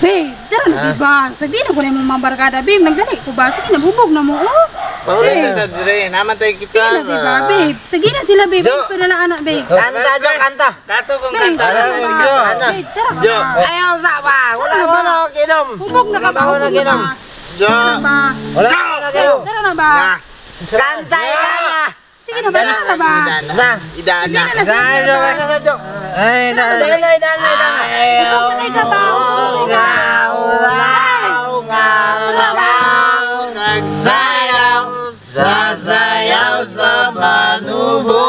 Babe, tara na diba? Sabi na ko na imong mga barkada, babe. Nagdali ko ba? Sige na, bubog na mo, oh. Pauli Babe. sa ta dire, naman tayo Sige na, diba, gitara. babe? Sige na sila, babe. Jo. Ay, padala anak, babe. Kanta, Jo, kanta. Kato kung Babe, kanta. tara na ba? Jo. Babe, tara ka Jo. ba? Ayaw sa ba. Wala Ano ba? wala ko kinom. Hubog na ka ba? Wala Hubog na kinom. ba? Jo. Tara na ba? Wala na kinom. Tara na ba? Na. Kanta ka. Sige na ba? Tara na ba? Idana. Sa. Idana. Sige na sila, Jo, ba? kanta sa Jo. Ay, na. Idana, idana, idana. Hubog na kay ka ba? Hubog na kay ka. Nga, nga, Nagsayaw, sasayaw sa manubo.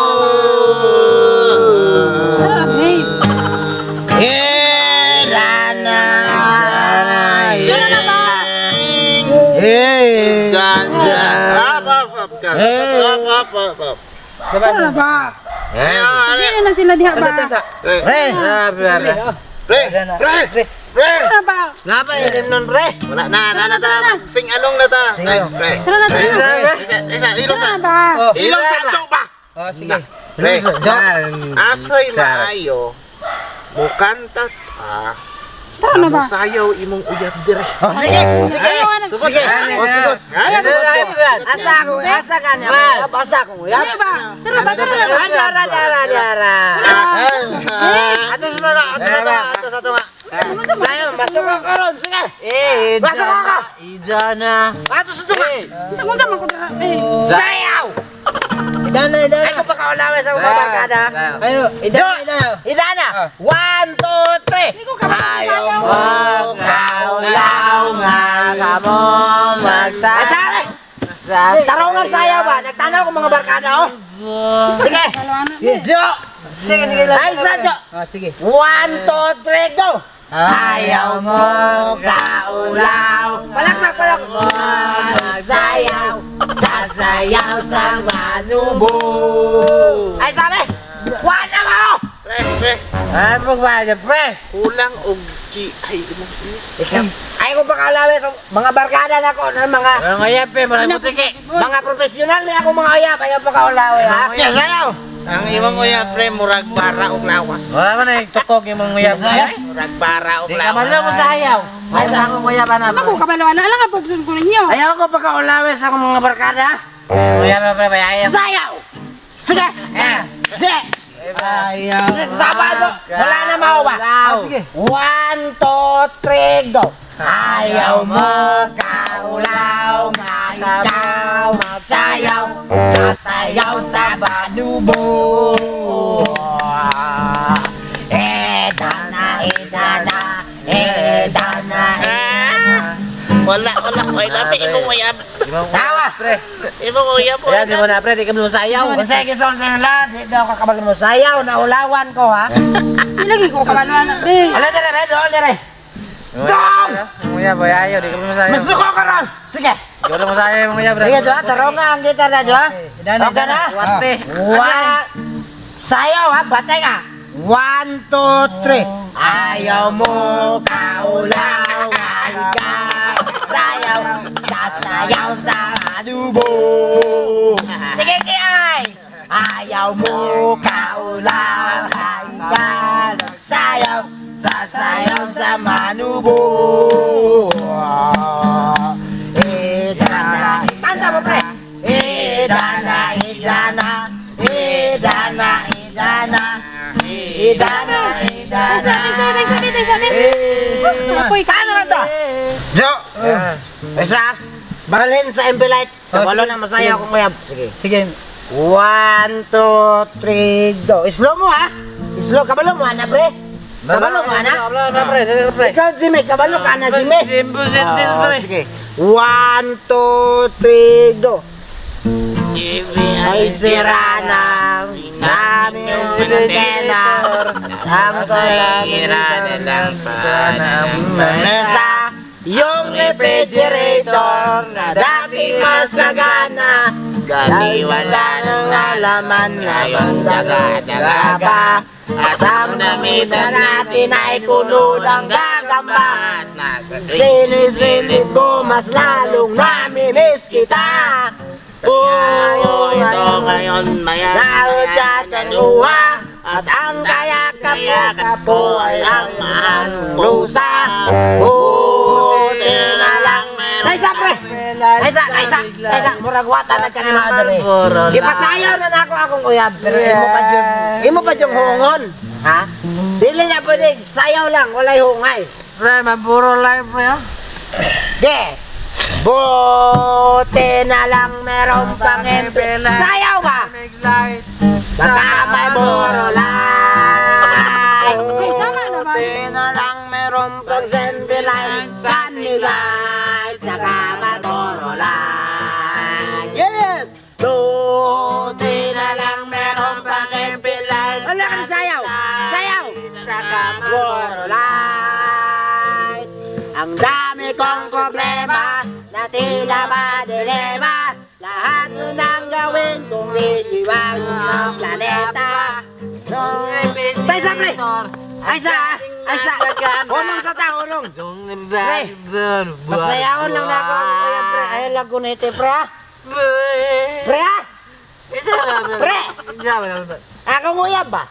Tara, babe. Idana. Tara na ba? Eh. Ganja. Up, up, up, up, up, up, up, up. Tara na ba? Ayun, Sige na na sila diha ba? Pre, Pre. pre, pre, pre. Tara na ba? Nga ba ilim nun, pre? Wala na, na na ta. Sing along na ta. Sing Pre, along. pre. Tara na, tara na. Isa, isa, ilong Tara sa. na ba? Ilong sa jo ba? Oh, sige. Pre, Jo. asoy maayo. Mukanta ta. Tara na ba? Musayaw imong uyab dire. Oh, sige, sige. Ayaw, ano? Sige. Oh, sugot. Ha? Asa ako, asa ka niya. Asa akong uyab. Tara ba? Tara ba? Tara na ba? Ara, ara, ara, ara. Ah, Ato sa tunga, ato sa tunga, ato sa tunga. Sayo, masuk ko karon, sige. Eh, Masuk ko. Idana. Ato sa tunga. Unsa man ko dira, babe? Sayaw! Idana, idana. Ay, kung pagkaulawi sa mga barkada. Ayo, idana, idana. Idana! One, two, three! Hindi ko kabalo Ayaw sayaw. mo, kaulaw nga ka mo magsabi! Tarong ang sayaw ba? Nagtanaw ko mga barkada, oh! Sige! Kabalo anak, babe. Jo! Sige, sige lang. Ay, sa Jo! Ah, sige. One, two, three, go! Ayaw mo kaulaw. Palakpak, palakpak. Magsayaw, sasayaw sa manubo. Ay, sabi! Wala mo! Pre, pre. Ay, pagbayad, pre. Kulang og ki ay imong Ikaw. Ay, kung pakaulawi sa mga barkada na ko, ng mga Mga uyab, pre, maraming butiki. mga profesional na ako mga uyab, ayaw pakaulawi, ha? Yes, sayaw. Ang imong uyab pre murag bara og lawas. Wala man ay tukog yung mga uyab. Murag bara og Di ka man lang lawas. mo sayaw. Ay, sa akong uyab, ana. Ano ko kabalo anak? Alam ka bugson ko ninyo. Ayaw ko pakaulawi sa akong mga barkada. Uyab, pre, may ayaw. Sayaw! Sige! Eh. Di! Ayaw. Sabado! Wala na mao ba? Sige. One, two, three, go! Ayaw mo kaulaw nga ikaw magsayaw, sasayaw sa banubo. Eh, dana, eh, dana, eh, dana, eh. Wala, wala. Ay, labi imong uyab. Tawa! Pre. Imong uyab. Ayan, di mo na, pre. Di ka mo sayaw. Kung sa kisol na nila, di daw kakabalo mo sayaw, naulawan ko ha. Hindi lagi ko kabalo anak, babe. Ala dire, be, doon dire. Dong! Uyab, ayaw. Di ka mo sayaw. Masuko ka ron! Sige! Di ka mo sayaw, mga uyab, pre. Sige, Jo, tarong nga ang gitar na, Jo. Idana, Okay na? Wate. One, sayaw ha, batay ka. One, two, three. Ayaw mo kaulaw, ikaw sayaw, sasayaw sa adubo. Sige, Kiay! Ayaw mo kaulaw, ikaw sayaw, sasayaw sa manubo. Idana, kanta mo pre! Idana, idana, idana, idana, idana, idana. Sabi, sabi, sabi, sabi, sabi. Apoy ka. Ano to? Jo! Isa, balin sa Ambilight. Kabalo na masaya akong uyab. Sige. Sige. One, two, three, go. Slow mo ha. Slow. Kabalo mo ana, pre. Kabalo mo ana. Kabalo na, pre. Dali, pre. Ikaw, Jimmy. Kabalo ka na, Jimmy. Imposible, Oo, pre. sige. One, two, three, go. Ay sira na namin yung antena. Ang mesa. Yung refrigerator na dating masagana. Dahil wala nang alaman ngayon daga-daga pa. At ang namitan natin ay puno ng gagamba. Sinisilip ko mas lalong namimiss kita. Oo, Ito ngayon, maya. Dahil sa tanuha at ang kaya Yakap ko ay ang marusa. Buti na lang. Naisa, pre! Naisa, naisa, naisa. Murag wata na ka ni madre. Gipasayaw na nako akong uyab, pero imo pa jud hungon. Ha? Dili na pwede, sayaw lang, walay hungay. Pre, maburo lang, pre, oh. Ge! Buti na lang meron pang MP. Sayaw ba? Light. Baka may buro light. Hey, tama naman. Buti na lang meron pang Zenbilight, Sunny Light, saka Marlboro Light. Yes! Buti na lang meron pang MP Light. Wala kang sayaw! Sayaw! Saka Marlboro Light. Ang dami kong problema na tila ba dilema. Lahat yun ang gawin kung di iwag ng planeta. No. Tay sa, pre! Ay sa! Ay sa! Hunong sa ta, hunong! Pre, pasayaon lang na ako. Kuya, pre, ayaw lang gunite, pre, ha? Pre, ha? Pre! Ako nguyab ba?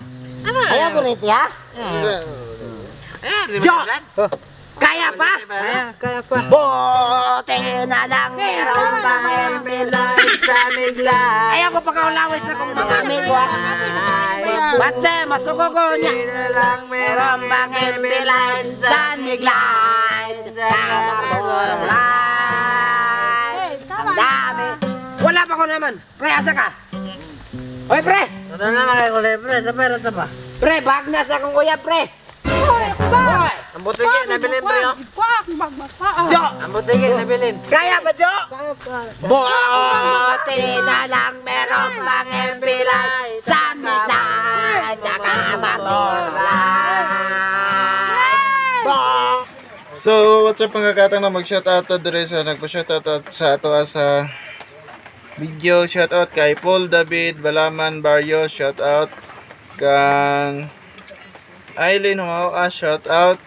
Ayaw gunite, ha? Jo! Kaya pa? Kaya, kaya pa. Buti na lang meron pang MP Light Sa migla. Ayaw ko pagkaulaway sa kong mga amigo, ha? Batse, masuko ko niya. Lang Meron bang MP Light sa Light? Tama Light. Hey, tama Ang dami. Wala pa ko naman. Pre, asa ka? Oy, pre! Ano na lang kayo kulay, pre? Sa pera sa pa. Pre, bag na sa akong kuya, pre. Hoy, ako ba? Hoy! Ang butiki, nabilin, pre, oh. Kwak, magmapaa. Jo! Ang butiki, nabilin. Kaya ba, Jo? Buti na lang meron pang MP Light sa Light, tsaka Motor Light. Bo- So, what's up, mga katang na mag-shoutout to dire sa nagpa-shoutout out sa ato sa video. Shoutout kay Paul David Balaman Barrio, shoutout kang Eileen Humawa, shoutout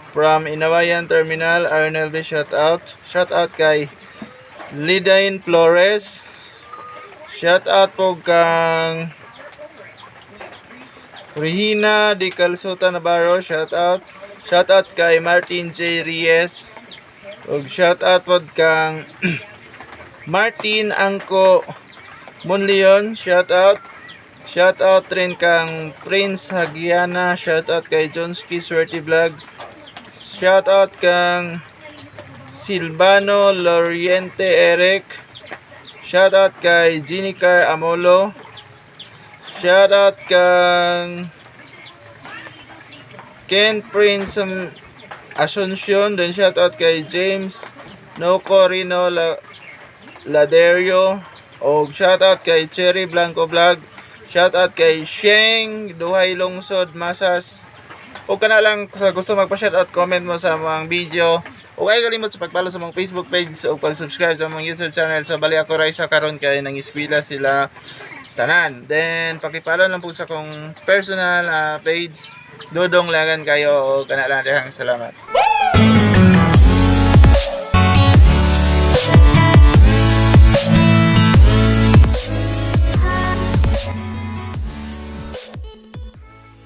from Inawayan Terminal, Arnel B, shoutout. Shoutout kay Lidain Flores. Shoutout po kang Regina Di Calzota Navarro, shoutout. Shoutout kay Martin J. Reyes. Ug shoutout pod kang Martin Angko Monleon, shoutout. Shoutout rin kang Prince Hagiana, shoutout kay Jonski Swerte Vlog. Shoutout kang Silvano Loriente Eric. Shoutout kay Ginny Car Amolo. Shoutout kang Ken Prince Asuncion. Then shoutout kay James Noco Rino Laderio. O shoutout kay Cherry Blanco Vlog. Shoutout kay Sheng Duhay Lungsod Masas. O kana lang sa gusto magpa-shoutout, comment mo sa mga video. O ay kalimot sa pag-follow sa mga Facebook page o pag-subscribe sa mga YouTube channel. So bali ako Raisa karon kay nang eskwela sila tanan. Then paki-follow lang po sa kong personal page. Dodong Lagan kayo o kana lang, dihang salamat.